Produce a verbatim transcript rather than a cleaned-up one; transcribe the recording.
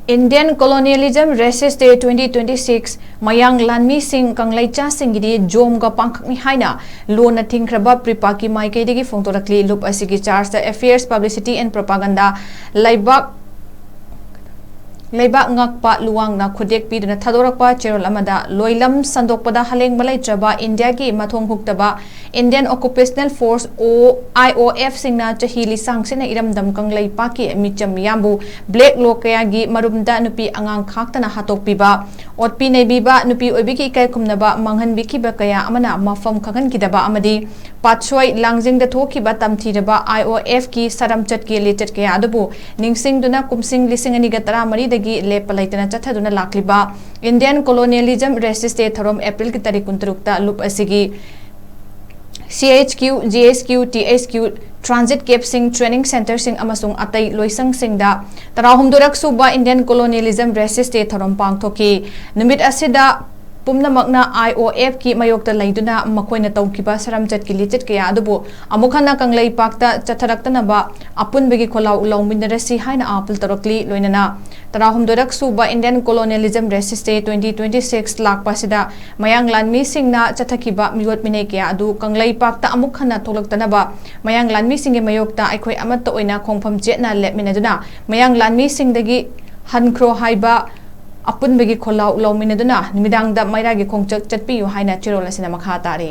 Indian Colonialism Resist Day twenty twenty-six ꯃꯌꯥꯡ ꯂꯥꯟꯃꯤꯁꯤꯡ ꯀꯪꯂꯩꯆꯥꯁꯤꯡꯒꯤꯗꯤ ꯖꯣꯝꯒ ꯄꯥꯡꯈꯛꯅꯤ ꯍꯥꯏꯅ ꯂꯣꯟꯅ ꯊꯤꯡꯈ꯭ꯔꯕ ꯄ꯭ꯔꯤꯄꯥꯛꯀꯤ ꯃꯥꯏꯀꯩꯗꯒꯤ ꯐꯣꯡꯗꯣꯔꯛꯂꯤ꯫ ꯂꯨꯞ ꯑꯁꯤꯒꯤ ꯆꯥꯔꯖꯇ Affairs, Publicity and Propaganda ꯂꯩꯕꯥꯛ ꯂꯩꯕꯥꯛ ꯉꯥꯛꯄ ꯂꯨꯋꯥꯡꯅ ꯈꯨꯗꯦꯛ ꯄꯤꯗꯨꯅ ꯊꯥꯗꯣꯔꯛꯄ ꯆꯦꯔꯣꯜ ꯑꯃꯗ ꯂꯣꯏꯂꯝ ꯁꯟꯗꯣꯛꯄꯗ ꯍꯂꯦꯡꯕ ꯂꯩꯇ꯭ꯔꯕ ꯏꯟꯗꯤꯌꯥꯒꯤ ꯃꯊꯣꯡ ꯍꯨꯛꯇꯕ Indian Occupational Force, IOF ꯁꯤꯡꯅ ꯆꯍꯤ ꯂꯤꯁꯥꯡꯁꯤꯠꯅ ꯏꯔꯝꯗꯝ ꯀꯪꯂꯩꯄꯥꯛꯀꯤ ꯃꯤꯆꯝ ꯃꯤꯌꯥꯝꯕꯨ black law ꯀꯌꯥꯒꯤ ꯃꯔꯨꯝꯗ ꯅꯨꯄꯤ ꯑꯉꯥꯡ ꯈꯥꯛꯇꯅ ꯍꯥꯠꯇꯣꯛꯄꯤꯕ, ꯑꯣꯠꯄꯤ ꯅꯩꯕꯤꯕ, ꯅꯨꯄꯤ ꯑꯣꯏꯕꯤꯒꯤ ꯏꯀꯥꯏ ꯈꯨꯝꯅꯕ ꯃꯥꯡꯍꯟꯕꯤꯈꯤꯕ ꯀꯌꯥ ꯑꯃꯅ ꯃꯐꯝ ꯈꯪꯍꯟꯈꯤꯗꯕ ꯑꯃꯗꯤ ꯄꯥꯠꯁꯣꯏ ꯂꯥꯡꯖꯤꯡꯗ ꯊꯣꯛꯈꯤꯕ ꯇꯝꯊꯤꯔꯕ IOF ꯀꯤ ꯁꯥꯔꯝꯆꯠꯀꯤ ꯂꯤꯆꯠ ꯀꯌꯥ ꯑꯗꯨꯕꯨ ꯅꯤꯡꯁꯤꯡꯗꯨꯅ ꯀꯨꯝꯁꯤꯡ ꯂꯤꯁꯤꯡ ꯑꯅꯤꯒ ꯇꯔꯥꯃꯔꯤꯗꯒꯤ ꯂꯦꯞꯄ ꯂꯩꯇꯅ ꯆꯠꯊꯗꯨꯅ ꯂꯥꯛꯂꯤꯕ Indian Colonialism Resist Day ꯊꯧꯔꯝ ꯑꯦꯄ꯭ꯔꯤꯜꯒꯤ ꯇꯥꯔꯤꯛ ꯀꯨꯟꯇꯔꯨꯛꯇ ꯂꯨꯞ ꯑꯁꯤꯒꯤ CHQ, GHQ, THQ, transit camp ꯁꯤꯡ, training centre ꯁꯤꯡ ꯑꯃꯁꯨꯡ ꯑꯇꯩ ꯂꯣꯏꯁꯪꯁꯤꯡꯗ ꯇꯔꯥꯍꯨꯝꯗꯣꯏꯔꯛ ꯁꯨꯕ Indian Colonialism Resist Day ꯊꯧꯔꯝ ꯄꯥꯡꯊꯣꯛꯈꯤ꯫ ꯅꯨꯃꯤꯠ ꯑꯁꯤꯗ ꯄꯨꯝꯅꯃꯛꯅ IOF ꯀꯤ ꯃꯥꯌꯣꯛꯇ ꯂꯩꯗꯨꯅ ꯃꯈꯣꯏꯅ ꯇꯧꯈꯤꯕ ꯁꯥꯔꯝꯆꯠꯀꯤ ꯂꯤꯆꯠ ꯀꯌꯥ ꯑꯗꯨꯕꯨ ꯑꯃꯨꯛ ꯍꯟꯅ ꯀꯪꯂꯩꯄꯥꯛꯇ ꯆꯠꯊꯔꯛꯇꯅꯕ ꯑꯄꯨꯟꯕꯒꯤ ꯈꯣꯜꯂꯥꯎ ꯂꯧꯃꯤꯟꯅꯔꯁꯤ ꯍꯥꯏꯅ ꯑꯥꯄꯤꯜ ꯇꯧꯔꯛꯂꯤ꯫ ꯂꯣꯏꯅꯅ ꯇꯔꯥꯍꯨꯝꯗꯣꯏꯔꯛ ꯁꯨꯕ Indian Colonialism Resist Day twenty twenty-six ꯂꯥꯛꯄ ꯑꯁꯤꯗ ꯃꯌꯥꯡ ꯂꯥꯟꯃꯤꯁꯤꯡꯅ ꯆꯠꯊꯈꯤꯕ ꯃꯤꯑꯣꯠ ꯃꯤꯅꯩ ꯀꯌꯥ ꯑꯗꯨ ꯀꯪꯂꯩꯄꯥꯛꯇ ꯑꯃꯨꯛ ꯍꯟꯅ ꯊꯣꯛꯂꯛꯇꯅꯕ ꯃꯌꯥꯡ ꯂꯥꯟꯃꯤꯁꯤꯡꯒꯤ ꯃꯥꯌꯣꯛꯇ ꯑꯩꯈꯣꯏ ꯑꯃꯠꯇ ꯑꯣꯏꯅ ꯈꯣꯡꯐꯝ ꯆꯦꯠꯅ ꯂꯦꯞꯃꯤꯟꯅꯗꯨꯅ ꯃꯌꯥꯡ ꯂꯥꯟꯃꯤꯁꯤꯡꯗꯒꯤ ꯍꯟꯈ꯭ꯔꯣ ꯍꯥꯏꯕ ꯑꯄꯨꯟꯕꯒꯤ ꯈꯣꯜꯂꯥꯎ ꯂꯧꯃꯤꯟꯅꯗꯨꯅ ꯅꯨꯃꯤꯗꯥꯡꯗ ꯃꯩꯔꯥꯒꯤ ꯈꯣꯡꯆꯠ ꯆꯠꯄꯤꯌꯨ ꯍꯥꯏꯅ ꯆꯦꯔꯣꯜ ꯑꯁꯤꯅ ꯃꯈꯥ ꯇꯥꯔꯤ꯫